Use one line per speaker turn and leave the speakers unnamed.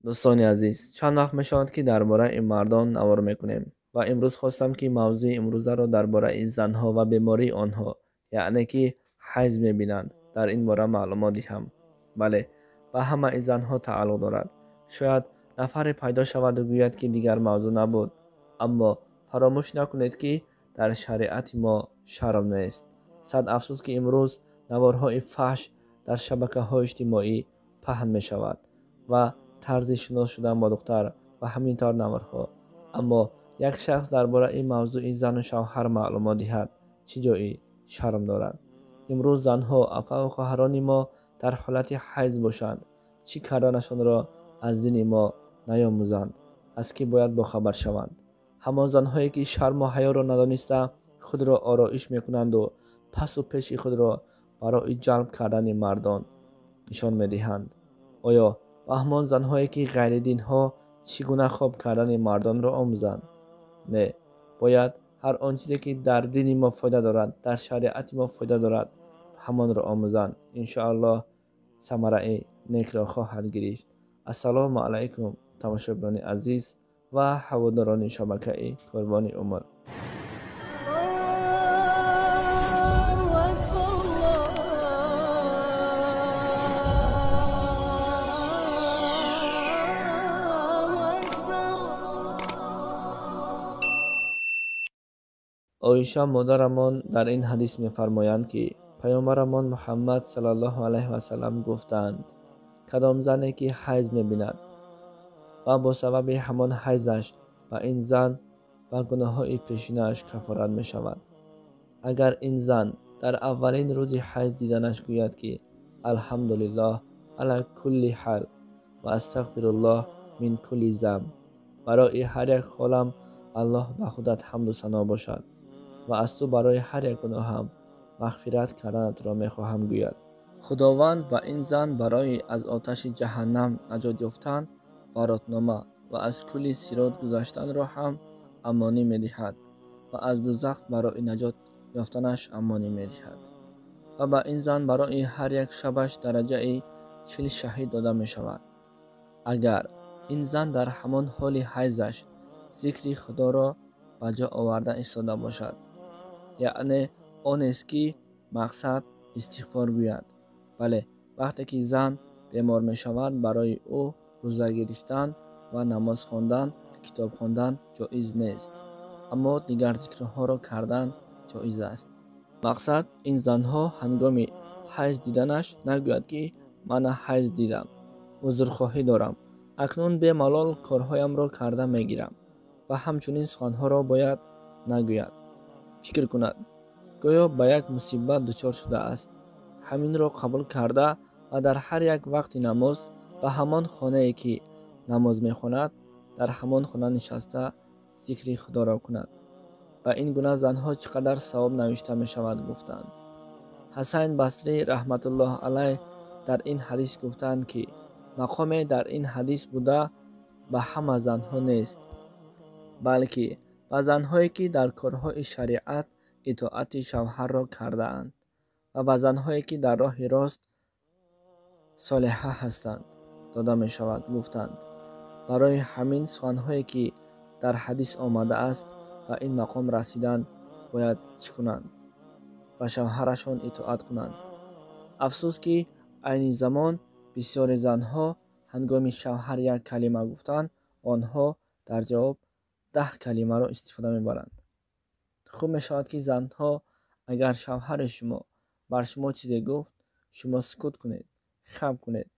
Дӯстони азиз, чанд вақт мешавад, ки дар бораи мардон навор мекунем ва имрӯз хостам, ки мавзӯи имрӯзаро дар бораи занҳо ва бемории онҳо, яъне ки ҳайз мебинанд, дар ин бора маълумот диҳам. Бале, ба ҳамаи занҳо тааллуқ дорад. Шояд нафаре пайдо шаваду гӯяд, ки дигар мавзӯъ набуд, аммо фаромӯш накунед, ки дар шариати мо шарм нест. Сад афсӯс, ки имрӯз наворҳои фаҳш дар шабакаҳои иҷтимоӣ паҳн мешавад ва тарзи шинос шудан бо духтар ва ҳамин тавр наворҳо. Аммо як шахс дар бораи мавзӯи зану шавҳар маълумот диҳад, чӣ ҷои шарм дорад? Имрӯз занҳо, апаву хоҳарони мо дар ҳолати ҳайз бошанд, чӣ карданашонро аз дини мо наёмӯзанд, аз кӣ бояд бохабар шаванд? Ҳамон занҳое, ки шарму ҳаёро надониста худро ороиш мекунанду пасу пеши худро барои ҷалб кардани мардон нишон медиҳанд. Оё ба ҳамон занҳое, ки ғайридинҳо чӣ гуна хоб кардани мардонро омӯзанд? Не, бояд ҳар он чизе, ки дар дини мо фоида дорад, дар шариати мо фоида дорад, ҳамонро омӯзанд. Иншоаллоҳ, самараи некро хоҳад гирифт. Ассалому алайкум, тамошобинони азиз ва ҳаводорони шабакаи Корвони умр. Оиша модарамон дар ин ҳадис мефармоянд, ки паёмбарамон Муҳаммад саллаллоҳу алайҳи васаллам гуфтаанд: кадом зане ки ҳайз мебинад ва бо сабаби ҳамон ҳайзаш ба ин зан ба гуноҳҳои пешинааш кафорат мешавад. Агар ин зан дар аввалин рӯзи ҳайз диданаш гӯяд, ки алҳамдулиллоҳ ала кулли ҳал ва астағфируллоҳ мин кулли замб, барои ҳар як ҳолам Аллоҳ ба худат ҳамду сано бошад ва аз ту барои ҳар як гуноҳам мағфират карданатро мехоҳам гӯяд. Худованд ба ин зан барои аз оташи ҷаҳаннам наҷот ёфтан баротнома ва аз кулли сирот гузаштанро ҳам амонӣ медиҳад ва аз дузах барои наҷот ёфтанаш амонӣ медиҳад. Ва ба ин зан барои ҳар як шабаш дараҷаи 40 шаҳид дода мешавад. Агар ин зан дар ҳамон ҳоли ҳайзаш зикри худоро ба ҷо оварда истода бошад, яъне онест, ки мақсад истиғфор гӯяд. Бале, вақте ки зан бемор мешавад, барои ӯ рӯза гирифтан ва намоз хондан, китоб хондан ҷоиз нест, аммо дигар зикрҳоро кардан ҷоиз аст. Мақсад ин занҳо ҳангоми ҳайз диданаш нагӯяд, ки мана ҳайз дидам, узрхоҳӣ дорам, акнун бемалол корҳоямро карда мегирам ва ҳамчунин суханҳоро бояд нагӯяд. Фикр кунад, гӯё ба як мусибат дучор шудааст. Ҳаминро қабул карда ва дар ҳар як вақти намоз ба ҳамон хонае, ки намоз мехонад, дар ҳамон хона нишаста зикри худоро кунад. Ба ин гуна занҳо чӣ қадар савоб навишта мешавад, гуфтанд. Ҳасан Басрӣ раҳматуллоҳ алайҳ дар ин ҳадис гуфтанд, ки мақоме дар ин ҳадис буда ба ҳама занҳо нест, балки ба занҳое, ки дар корҳои шариат итоати шавҳарро кардаанд ва ба занҳое, ки дар роҳи рост солиҳа ҳастанд, дода мешавад, гуфтанд. Барои ҳамин суханҳое, ки дар ҳадис омадааст, ба ин мақом расидан бояд чӣ кунанд? Ба шавҳарашон итоат кунанд. Афсӯс, ки айни замон бисёри занҳо ҳангоми шавҳар як калима гуфтан, онҳо дар ҷавоб 10 калимаро истифода мебаранд. Хуб мешавад, ки занҳо, агар шавҳари шумо бар шумо чизе гуфт, шумо сукут кунед, хам кунед.